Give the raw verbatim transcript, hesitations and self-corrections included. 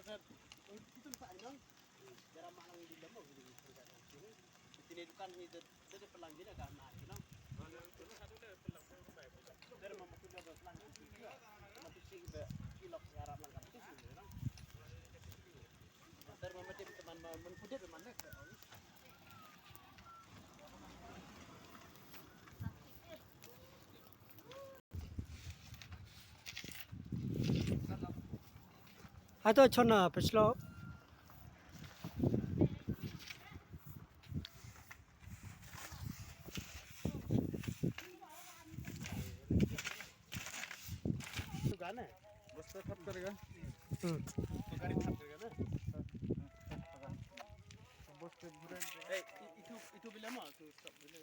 Tine dukan hi de, de pelang gina ka na, you know. Dari mama tu de pelang gina. Mama tu si de kilok ya rap lang ka tu si, you know. Dari mama de teman ma mun kudet man de. Hato chona pechlo. तो गाना है। बस तो खप करेगा। हम्म। तो गाड़ी खप करेगा ना। बस तो घूरे। ए, इ-, इथु, इथु बिला मा, तो स्टॉप बिला।